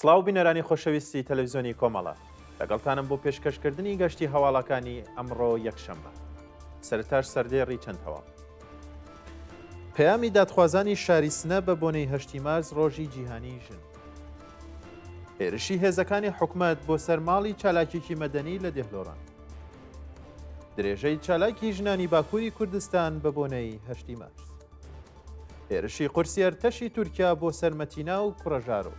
سڵاو بینەرانی خۆشەویستی تەلەڤزیۆنی کۆمەڵە لەگەڵتانم بۆ پێشکەشکردنی گەشتی هەواڵەکانی ئەمڕۆ یەکشەممە سەرتاش سەردێڕی چەند هەواڵ پەیامی دادخوازانی شاری سنە بە بۆنەی هەشتی مارس ڕۆژی جیهانی ژن هێرشی هێزەکانی حکومەت بۆ سەر ماڵی چالاکێکی مەدەنی لە دێهلۆڕان. درێژەی چالاکی ژنانی باکووری کوردستان بە بۆنەی هەشتی مارس. هێرشی قورسی ئەرتەشی تورکیا بۆ سەر مەتینا و کوڕەژارۆ.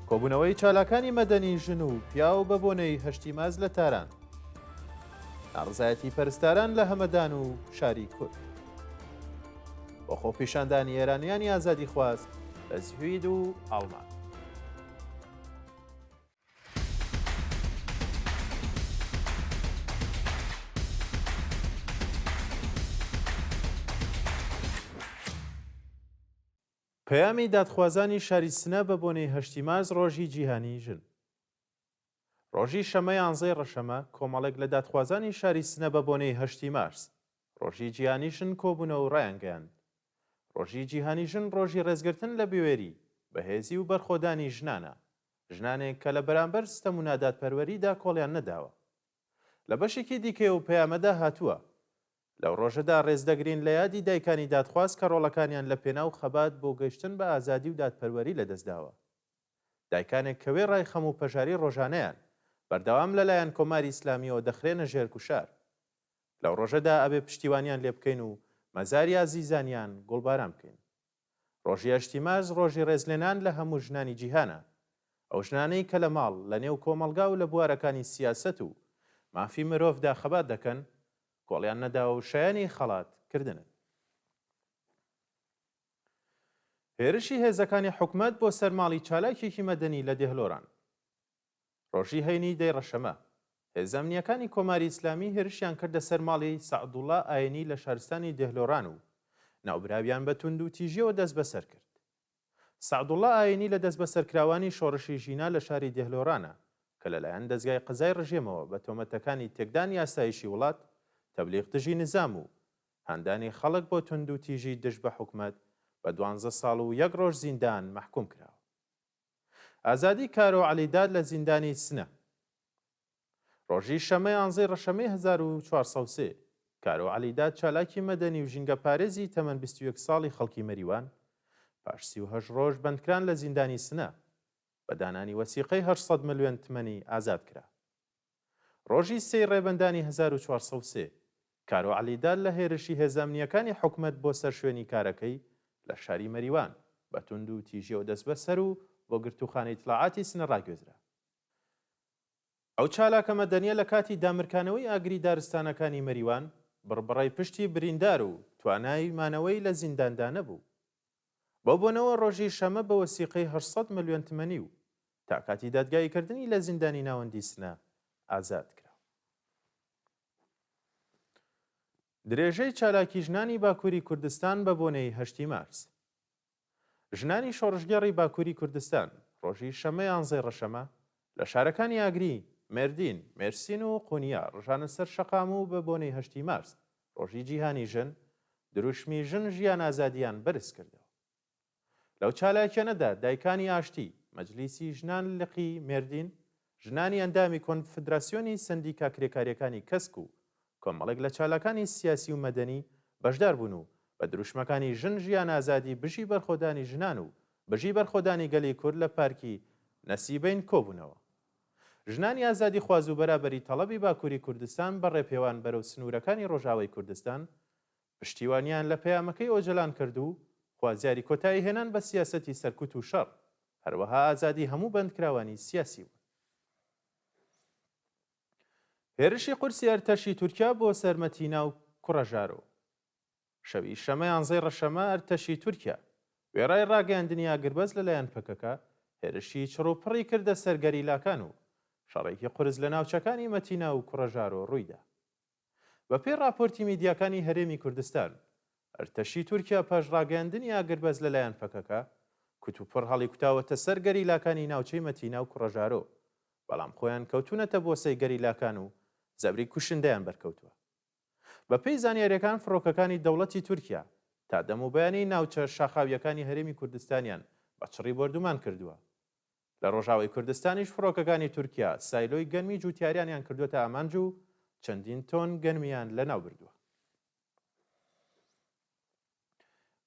کۆبوونەوەی چالاکانی مەدەنی ژن و پیاو بە بۆنەی هەشتی مارس لە تاران. ناڕزایەتی پەرستاران لە هەمەدان و شاری کورد. بۆ خۆپیشاندانی ئێرانیانی ئازادیخواز لە سوید و ئاڵمان. پەیامی دادخوازانی شاری سنە بە بۆنەی هەشتی مارس ڕۆژی جیهانیی ژن. ڕۆژی شەمە یانزەی ڕەشەمە کۆمەڵێک لە دادخوازانی شاری سنە بە بۆنەی هەشتی مارس ڕۆژی جیهانی ژن کۆبوونەوە و ڕایانگەیاند، ڕۆژی جیهانی ژن ڕۆژی ڕێزگرتن لە بوێری، بەهێزی و بەرخۆدانی ژنانە، ژنانێک کە لە بەرامبەر ستەم و نادادپەروەریدا کۆڵیان نەداوە. لە بەشێکی دیکەی ئەو پەیامەدا هاتووە، لەو ڕۆژەدا ڕێزدەگرین لە یادی دایکانی دادخواز کە ڕۆڵەکانیان لە پێناو خەبات بۆ گەیشتن بە ئازادی و دادپەروەری لەدەستداوە. دایکانێک کە وێڕای خەم و پەژارەی ڕۆژانەیان، بەردەوام لە لایەن کۆماری ئیسلامییەوە دەخرێنە ژێر گوشار. لەو ڕۆژەدا ئەبێ پشتیوانیان لێ بکەین و مەزاری ئازیزانیان گوڵباران بکەین. ڕۆژی هەشتی مارس ڕۆژی ڕێزلێنان لە هەموو ژنانی جیهانە. ئەو ژنانەی کە لە ماڵ، لە نێو کۆمەڵگا و لە بوارەکانی سیاسەت و مافی مرۆڤدا خەبات دەکەن، کۆڵیان نەداوە و شایەنی خەڵات کردنن. هێرشی هێزەکانی حکومەت بۆ سەر ماڵی چالاکێکی مەدەنی لە دێهلۆران. ڕۆژی هەینی دەی ڕەشەمە، هێزە ئەمنییەکانی کۆماری ئیسلامی هێرشیان کردە سەر ماڵی سەعدوڵا ئاینی لە شارستانی دێهلۆران و ناوبراویان بە توندوتیژییەوە دەستبەسەر کرد. سەعدوڵا ئاینی لە دەستبەسەرکراوانی شۆڕشی ژینا لە شاری دێهلۆرانە کە لەلایەن دەزگای قەزای ڕژێمەوە بە تۆمەتەکانی تێکدانی ئاسایشی وڵات، تەبلیغ دژی نیزام و هاندانی خەڵک بۆ توندوتیژی دژ بە حکومەت بە دوانزە ساڵ و یەک ڕۆژ زیندان مەحکووم کراوە. ئازادی کارۆ عەلیداد لە زیندانی سنە. ڕۆژی شەممە یانزەی ڕەشەمەی 1403، کارۆ عەلیداد چالاکی مەدەنی و ژینگەپارێزی تەمەن 21 ساڵی خەڵکی مەریوان، پاش 38 ڕۆژ بەندکران لە زیندانی سنە، بە دانانی وەسیقەی 800 ملیۆن تمەنی ئازاد کرا. ڕۆژی سێی ڕێبەندانی 1403، کارۆ عەلیداد لە هێرشی هێزە ئەمنییەکانی حکومەت بۆ سەر شوێنی کارەکەی لە شاری مەریوان، بە توند و تیژیەوە دەستبەسەر و بۆ گرتووخانەی ئیتڵاعاتی سنە ڕاگوێزرا. ئەو چالاکە مەدەنییە لە کاتی دامرکانەوەی ئاگری دارستانەکانی مەریوان، بڕبڕەی پشتی بریندار و توانای مانەوەی لە زینداندا نەبوو. بەو بۆنەوە ڕۆژی شەممە بە وەسیقەی 800 ملیۆن تمەنی و تا کاتی دادگاییکردنی لە زیندانی ناوەندی سنە ئازاد کرا. درێژەی چالاکی ژنانی باکووری کوردستان بە بۆنەی هەشتی مارس. ژنانی شۆڕشگێڕی باکووری کوردستان ڕۆژی شەممە یانزەی ڕەشەمە لە شارەکانی ئاگری، مێردین، مێرسین و قونیە ڕژانە سەر شەقام و بە بۆنەی هەشتی مارس، ڕۆژی جیهانی ژن، دروشمی ژن ژیان ئازادییان بەرز کردەوە. لەو چالاکیانەدا دایکانی ئاشتی، مەجلیسی ژنان لقی مێردین، ژنانی ئەندامی کۆنفدراسیۆنی سەندیکا کرێکارییەکانی کەسک و کۆمەڵێک لە چالاکانی سیاسی و مەدەنی بەشدار بوون و بە دروشمەکانی ژن ژیان ئازادی بژی بەرخۆدانی ژنان و بژی بەرخۆدانی گەلی کورد لە پارکی نەسیبەین کۆبوونەوە. ژنانی ئازادیخواز و بەرابەری تەڵەبی باکووری کوردستان بە ڕێپێوان بەرەو سنوورەکانی ڕۆژئاوای کوردستان پشتیوانیان لە پەیامەکەی ئۆجەلان کرد و خوازیاری کۆتاییهێنان بە سیاسەتی سەرکوت و شەڕ، هەروەها ئازادی هەموو بەندکراوانی سیاسی بوون. هێرشی قورسی ئەرتەشی تورکیا بۆ سەر مەتینا و کوڕەژارۆ. شەوی شەمە یانزەی ڕەشەمە ئەرتەشی تورکیا، وێڕای ڕاگەیاندنی ئاگربەست لەلایەن پەکەکە، هێرشی چڕ و پڕی کردە سەر گەریلاکان و شەڕێکی قورس لە ناوچەکانی مەتینا و کوڕەژارۆ ڕوویدا. بەپێی ڕاپۆرتی میدیاکانی هەرێمی کوردستان، ئەرتەشی تورکیا پاش ڕاگەیاندنی ئاگربەست لەلایەن پەکەکە، کوتوپڕ هەڵیکوتاوەتە سەر گەریلاکانی ناوچەی مەتینا و کوڕەژارۆ، بەڵام خۆیان کەوتوونەتە بۆسەی گەریلاکان و زەبری کوشندەیان بەرکەوتووە. بەپێی زانیارییەکان فڕۆکەکانی دەوڵەتی تورکیا تا دەم و بەیانی ناوچە شاخاوییەکانی هەرێمی کوردستانیان بە چڕی بۆردومان کردووە. لە ڕۆژاوای کوردستانیش فڕۆکەکانی تورکیا سایلۆی گەنمی جووتیاریانیان کردووەتە ئامانج و چەندین تۆن گەنمیان لەناو بردووە.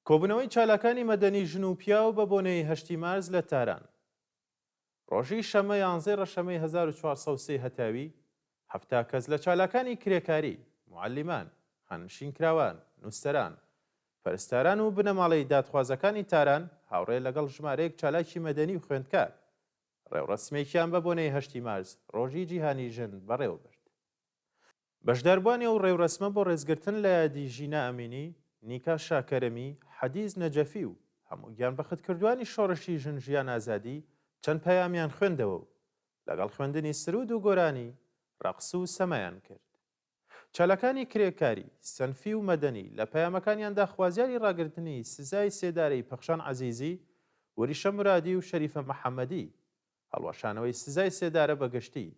کۆبوونەوەی چالاکانی مەدەنی ژن و پیاو بە بۆنەی هەشتی مارس لە تاران. ڕۆژی شەممە یانزەی ڕەشەمەی 1403 هەتاوی، 70 کەس لە چالاکانی کرێکاری، موعەلیمان، خانەنشینکراوان، نووسەران، پەرستاران و بنەماڵەی دادخوازەکانی تاران هاوڕێ لەگەڵ ژمارەیەک چالاکی مەدەنی و خوێندکار، ڕێوڕەسمێکیان بە بۆنەی هەشتی مارس، ڕۆژی جیهانی ژن بەڕێوە برد. بەشداربووانی ئەو ڕێوڕەسمە بۆ ڕێزگرتن لە یادی ژینا ئەمینی، نیکا شاکەرەمی، حەدیس نەجەفی و هەموو گیانبەختکردووانی شۆڕشی ژن ژیان ئازادی چەند پەیامیان خوێندەوە و لەگەڵ خوێندنی سروود و گۆرانی ڕەقس و سەمایان کرد. چالاکانی کرێکاری، سەنفی و مەدەنی لە پەیامەکانیاندا خوازیاری ڕاگرتنی سزای سێدارەی پەخشان عەزیزی، وریشە مورادی و شەریفە محەمەدی، هەڵوەشانەوەی سزای سێدارە بە گشتی،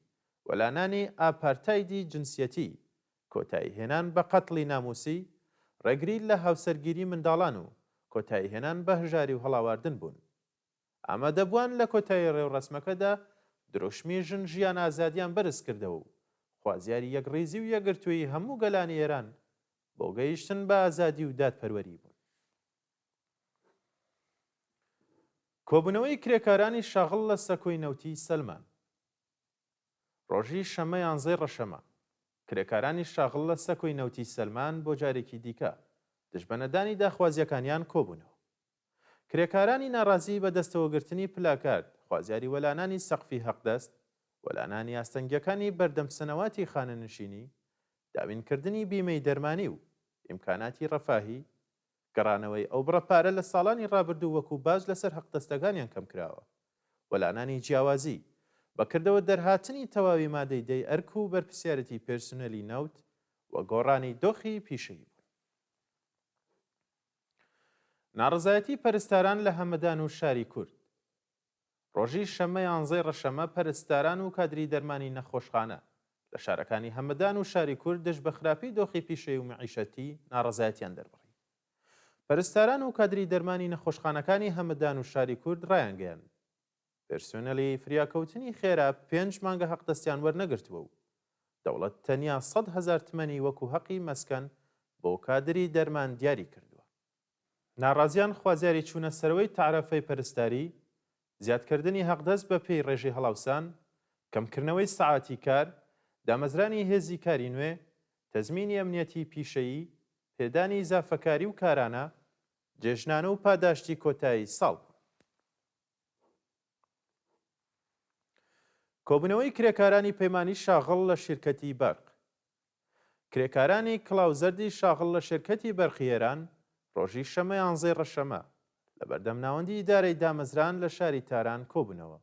وەلانانی ئاپارتایدی جنسیەتی، کۆتایی هێنان بە قەتڵی ناموسی، ڕێگری لە هاوسەرگیری منداڵان و کۆتایی هێنان بە هەژاری و هەڵاواردن بوون. ئامادەبووان لە کۆتایی ڕێوڕەسمەکەدا دروشمی ژن ژیان ئازادیان بەرز کردەوە و خوازیاری یەکڕیزی و یەکگرتوویی هەموو گەلانی ئێران بۆ گەیشتن بە ئازادی و دادپەروەری بوون. کۆبوونەوەی کرێکارانی شاغڵ لە سەکۆی نەوتی سەلمان. ڕۆژی شەممە یانزەی ڕەشەمە، کرێکارانی شاغڵ لە سەکۆی نەوتی سەلمان بۆ جارێکی دیکە دژ بە نەدانی داخوازییەکانیان کۆبوونەوە. کرێکارانی ناڕازی بە دەستەوەگرتنی پلاکارد خوازیاری وەلانانی سەقفی هەقدەست، وەلانانی ئاستەنگییەکانی بەردەم سەنەواتی خانەنشینی، دابینکردنی بیمەی دەرمانی و ئیمکاناتی ڕەفاهی، گەڕانەوەی ئەو بڕە پارە لە ساڵانی ڕابردوو وەکو باج لەسەر هەقدەستەکانیان کەمکراوە، وەلانانی جیاوازی، بە کردەوە دەرهاتنی تەواوی مادەی دەی ئەرک و بەرپرسیارێتی پێرسونێلی نەوت و گۆڕانی دۆخی پیشەیی بوون. ناڕەزایەتی پەرستاران لە هەمەدان و شاری کورد. ڕۆژی شەممە یانزەی ڕەشەمە پەرستاران و کادری دەرمانی نەخۆشخانە لە شارەکانی هەمەدان و شاری کورد دژ بە خراپی دۆخی پیشەیی و مەعیشەتی ناڕەزایەتیان دەربڕی. پەرستاران و کادری دەرمانی نەخۆشخانەکانی هەمەدان و شاری کورد ڕایانگەیاند، پێرسۆنێلی فریاکەوتنی خێرا پێنج مانگە هەقدەستیان وەرنەگرتووە و دەوڵەت تەنیا 100,000 تمەنی وەکو هەقی مەسکەن بۆ کادری دەرمان دیاری کردووە. ناڕازیان خوازیاری چوونە سەرەوەی تەعرەفەی پەرستاری، زیادکردنی هەقدەست بە پێی ڕێژەی هەڵاوسان، کەمکردنەوەی سەعاتی کار، دامەزرانی هێزی کاری نوێ، تەزمینی ئەمنیەتی پیشەیی، پێدانی ئیزافەکاری و کارانە، جێژنانە و پاداشتی کۆتایی ساڵ بوون. کۆبوونەوەی کرێکارانی پەیمانی شاغڵ لە شیرکەتی بەرق. کرێکارانی کڵاو زەردی شاغڵ لە شێرکەتی بەرقی ئێران ڕۆژی شەمە یانزەی ڕەشەمە لە بەردەم ناوەندی ئیدارەی دامەزران لە شاری تاران کۆبوونەوە.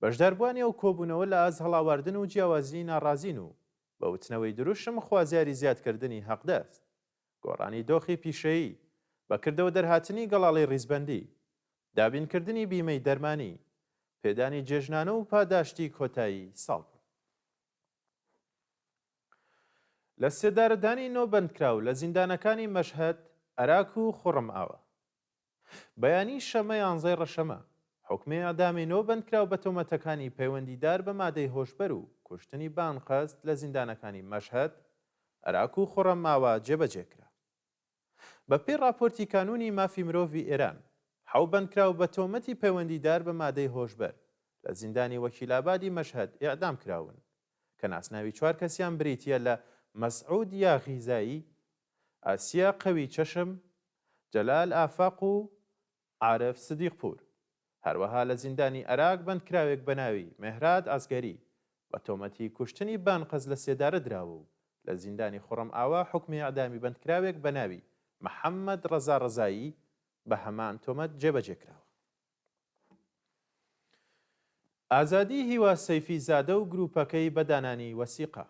بەشداربووانی ئەو کۆبوونەوە لە ئاست هەڵاواردن و جیاوازیی ناڕازین و بە وتنەوەی دروشم خوازیاری زیادکردنی هەقدەست، گۆڕانی دۆخی پیشەیی، بە کردەوە دەرهاتنی گەڵاڵەی ڕیزبەندی، دابینکردنی بیمەی دەرمانی، پێدانی جێژنانە و پاداشتی کۆتایی ساڵ بوون. لە سێدارەدانی نۆ بەندکراو لە زیندانەکانی مەشهەد، ئەراک و خوڕمئاوا. بەیانی شەممە یانزەی ڕەشەمە، حوکمی ئێعدامی نۆ بەندکراو بە تۆمەتەکانی پەیوەندیدار بە مادەی هۆشبەر و کوشتنی بەئەنقەست لە زیندانەکانی مەشهەد، ئەراک و خوڕەمئاوا جێبەجێ کرا. بە پێی ڕاپۆرتی کانوونی مافی مرۆڤی ئێران، حەو بەندکراو بە تۆمەتی پەیوەندیدار بە مادەی هۆشبەر لە زیندانی وەکیلئابادی مەشهەد ئێعدام کراون کە ناسناوی چوار کەسیان بریتییە لە مەسعوود یاغیزایی، ئاسیا قەوی چەشم، جەلال ئافاق و عارف سدیقپوور. هەروەها لە زیندانی ئەراک بەندکراوێک بە ناوی مێهراد عەسگەری بە تۆمەتی کوشتنی بانقەز لە سێدارە دراوە و لە زیندانی خوڕەم ئاوا حوکمی ئێعدامی بەندکراوێک بە ناوی محەممەد ڕەزا ڕەزایی بە هەمان تۆمەت جێبەجێ کراوە. ئازادی هیوا سەیفی زادە و گرووپەکەی بە دانانی وەسیقە.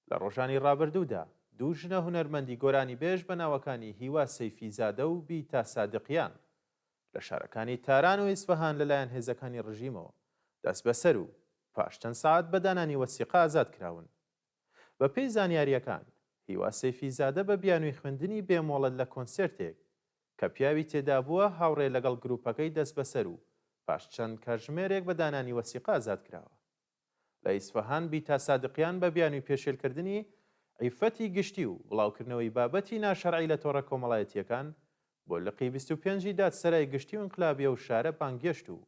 لە ڕۆژانی ڕابردوودا دوو ژنە هونەرمەندی گۆرانیبێژ بە ناوەکانی هیوا سەیفی زادە و بیتا سادقیان لە شارەکانی تاران و ئیسفەهان لەلایەن هێزەکانی ڕژیمەوە دەستبەسەر و پاش چەند سەعات بە دانانی وەسیقە ئازاد کراون. بە پێی زانیارییەکان، هیوا سەیفی زادە بە بیانووی خوێندنی بێ مۆڵەت لە کۆنسێرتێک کە پیاوی تێدابووە هاوڕێ لەگەڵ گرووپەکەی دەستبەسەر و. پاش چەند کاتژمێرێک بە دانانی وەسیقە ئازاد کراوە. لە ئیسفەهان بیتا سادقیان بە بیانووی پێشێلکردنی عیفەتی گشتی و بڵاوکردنەوەی بابەتی ناشەرعی لە تۆڕە کۆمەڵایەتییەکان بۆ لقی 25 ی دادسەرای گشتی و ئینقلابی ئەو شارە بانگهێشت و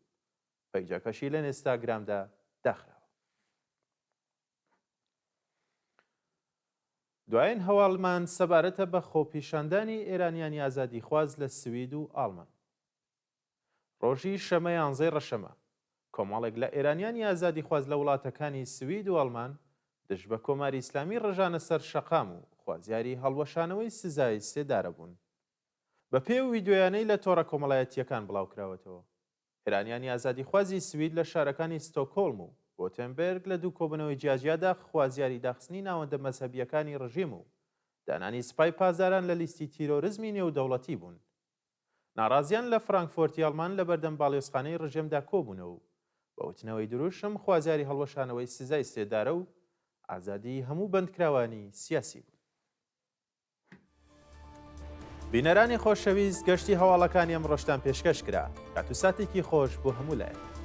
پەیجەکەشی لە ئینستاگرامدا داخراوە. دوایین هەواڵمان سەبارەتە بە خۆپیشاندانی ئێرانیانی ئازادیخواز لە سوید و ئاڵمان. ڕۆژی شەمە یانزەی ڕەشەمە، کۆمەڵێک لە ئێرانیانی ئازادیخواز لە وڵاتەکانی سوید و ئەڵمان دژ بە کۆماری ئیسلامی ڕژانە سەر شەقام و خوازیاری هەڵوەشانەوەی سزای سێدارە بوون. بە پێی ئەو ویدیۆیانەی لە تۆڕە کۆمەڵایەتییەکان بڵاوکراوەتەوە، ئێرانیانی ئازادیخوازی سوید لە شارەکانی ستۆکهۆڵم و گۆتێنبێرگ لە دوو کۆبوونەوەی جیاجیادا خوازیاری داخستنی ناوەندە مەزهەبییەکانی ڕژێم و دانانی سپای پاسداران لە لیستی تیرۆرزمی نێودەوڵەتی بوون. ناڕازیان لە فرانکفۆرتی ئەڵمان لەبەردەم باڵیۆزخانەی ڕژێمدا کۆبوونەوە و بە وتنەوەی دروشم خوازیاری هەڵوەشانەوەی سزای سێدارە و ئازادیی هەموو بەندکراوانی سیاسی بوون. بینەرانی خۆشەویست گەشتی هەواڵەکانی ئەمڕۆشتان پێشکەش کرا. کات و ساتێکی خۆش بۆ هەموو لایەک.